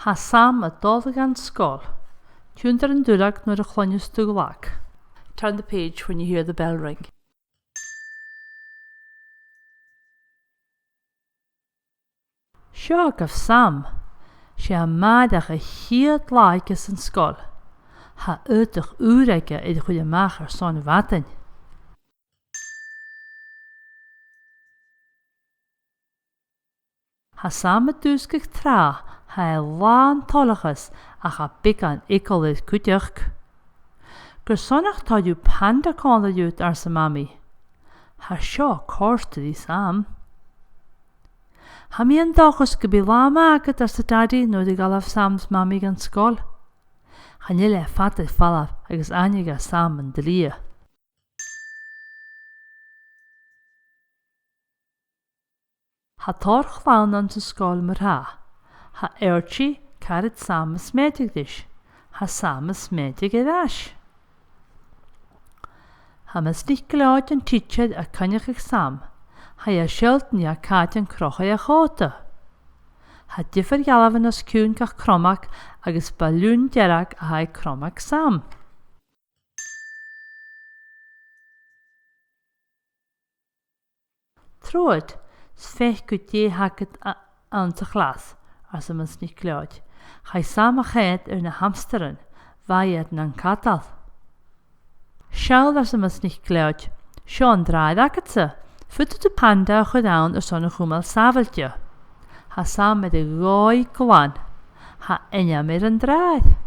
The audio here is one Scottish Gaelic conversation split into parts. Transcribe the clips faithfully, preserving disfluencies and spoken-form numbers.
Tha Sam a' dol dhan sgoil. Tionndaidh an duilleag nuair a chluinneas tu an glag. Turn the page when you hear the bell ring. Seo agaibh Sam. 'S e a-màireach a' chiad latha aige san sgoil. Tha aodach ùr aige air a chur a-mach airson a' mhadainn. Tha Sam a' dùsgadh tràth, tha e làn toileachas ach tha beagan eagal air cuideachd. Carson nach toir thu panda còmhla riut, arsa Mamaidh. Tha seo a' còrdadh ri Sam. Tha mi an dòchas gum bi latha math agad, arsa Dadaidh nuair a dh'fhalbh Sam is Mamaidh dhan sgoil. Chan eil e fada air falbh agus aithnich e Sam an t-slighe. Tha tòrr chlann anns an sgoil mar-thà. Tha Archie, caraid Sam, a' smèideadh ris. Tha Sam a' smèideadh air ais. Tha Miss NicLeòid, an tidsear, a' coinneachadh Sam. Tha i a' sealltainn dha càit an croch e a chòta. Tha diofar dhealbhan os cionn gach cromaig agus b' e lionn dearg a tha aig cromaig Sam. Trobhad 's faic thu dè th' agad a-, anns a' chlas, arsa Miss NicLeòid. Chaidh Sam a choimhead air na hamstairean, bha iad nan cadal. Seall, arsa Miss NicLeòid, seo an dràibhear agadsa, faodaidh tu panda a chur ann airson a chumail sàbhailte. Tha Sam air a dhòigh glan. Tha ainm air an dràibhear.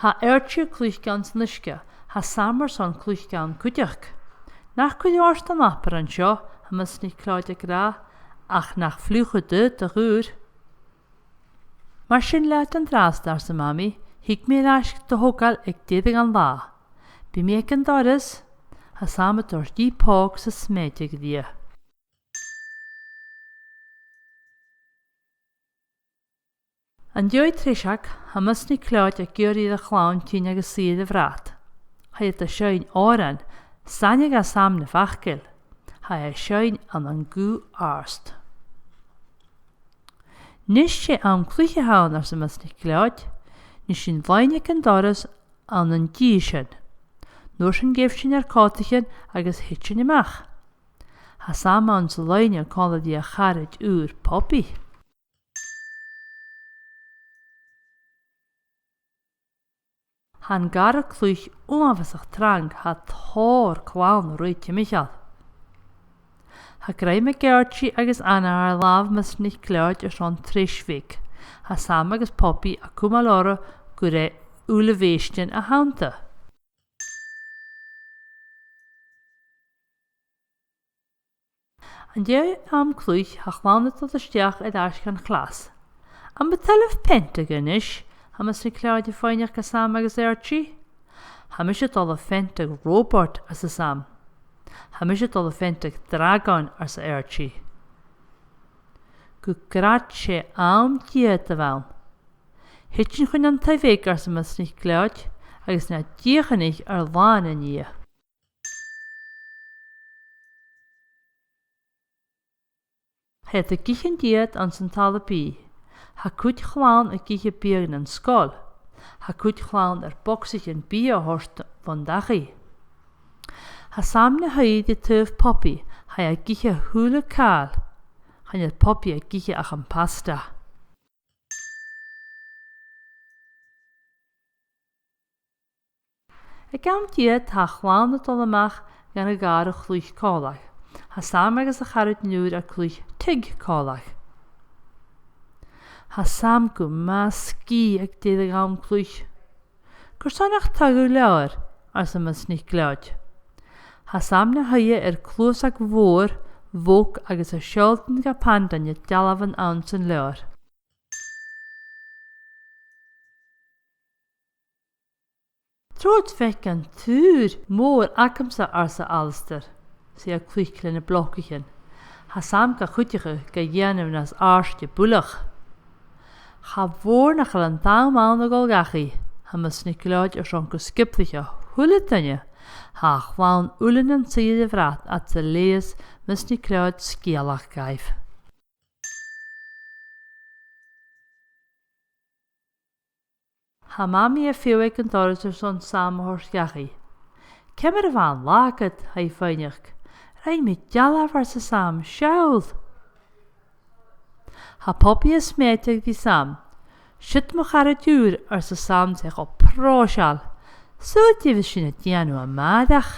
Tha Archie a' cluich anns an uisge, tha Sam airson cluich ann cuideachd. Nach cuir ort an aparan seo, tha Miss NicLeòid ag ràdh, ach nach fliuch thu do dh'aodach ùr. Mar sin leat an-dràsta, arsa Mamaidh, thig mi air ais do thogail aig deireadh an latha. Bidh mi aig an doras, tha Sam a' toirt dhi pòg 's a' smèideadh rithe. An dèidh treiseag, tha Miss NicLeòid ag iarraidh air a' chlann tighinn agus suidhe air a' bhrat. Tha iad a' seinn òran, 's aithne dha Sam na faclan. Tha e a' seinn ann an guth àrd. Nis 's e àm cluiche a th' ann, arsa Miss NicLeòid. Nì sinn loidhne aig an doras ann an dithis sin. An uair sin gheibh sinn ar còtaichean agus thèid sinn a-mach. Tha Sam anns an loidhne còmhla ri a charaid ùr Poppy. Tha an gàrradh-cluich uabhasach trang, tha tòrr clann a' ruith timcheall. Tha grèim aig Archie agus Anna air làmh Miss NicLeòid airson treis bheag. Tha Sam agus Poppy a' cumail orra gur e uilebheistean a th' annta. An dèidh àm cluich, tha a' chlann a' dol a-steach air ais dhan chlas. Am bu toil leibh peantadh a-nis? Tha Miss NicLeòid a' faighneachd à Sam agus Archie. Tha mise a' dol a pheantadh robot, arsa Sam. Tha mise a' dol a pheantadh dragon, arsa Archie. Gu grad 's e àm dìot a bh' ann. Thèid sinn chun an taigh-bheag, arsa Miss NicLeòid, agus na dìochuimhnich ar làmhan an-diugh. Tha iad ag ithe an dìot anns an talla-bìdh. Tha cuid chlann ag ithe biadh nan sgoil. Tha cuid chlann air bogsaichean bìdh a thoirt bhon dachaigh. Tha Sam na shuidhe ri taobh Poppy, tha i ag ithe a h-uile càil. Chan eil Poppy ag ithe ach am pasta. Aig àm dìot, tha a' chlann a' dol a-mach dhan a' ghàrradh-chluich còmhla. Tha Sam agus a charaid ùr a' cluich tig còmhla. Tha Sam gu math sgìth aig deireadh àm cluich. Carson nach tagh thu leabhar? arsa Miss NicLeòid. Tha Sam na shuidhe air cluasag mhòr, bhog agus a' sealltainn dha pandan de dh'fhalbh anns an leabhar. Trobhad 's faic an tùr mòr agamsa, arsa Alasdair, 's e a' cluich le na blocaichean. Tha Sam ga chuideachadh ga dhèanamh nas àirde buileach. Cha mhòr nach eil an t-àm ann a dhol dhachaigh, tha Miss NicLeòid airson gu sgioblaiche a h-uile duine, Tha a' chlann uile nan suidhe air a' bhrat iad a' leigheas mus nì Clodagh sgeulachd dhaibh. Tha Mamaidh a' feitheamh aig an doras airson Sam a thoirt dhachaigh. "Ciamar a bha an latha agad?" tha i a' faighneachd. "Rinn mi dealbh," arsa Sam, "seall." Tha Poppy a' smèideadh ri Sam. "Siud mo charaid ùr," arsa Sam, 's e cho pròiseil. "Saoil dè bhios sinn a' dèanamh a-màireach?"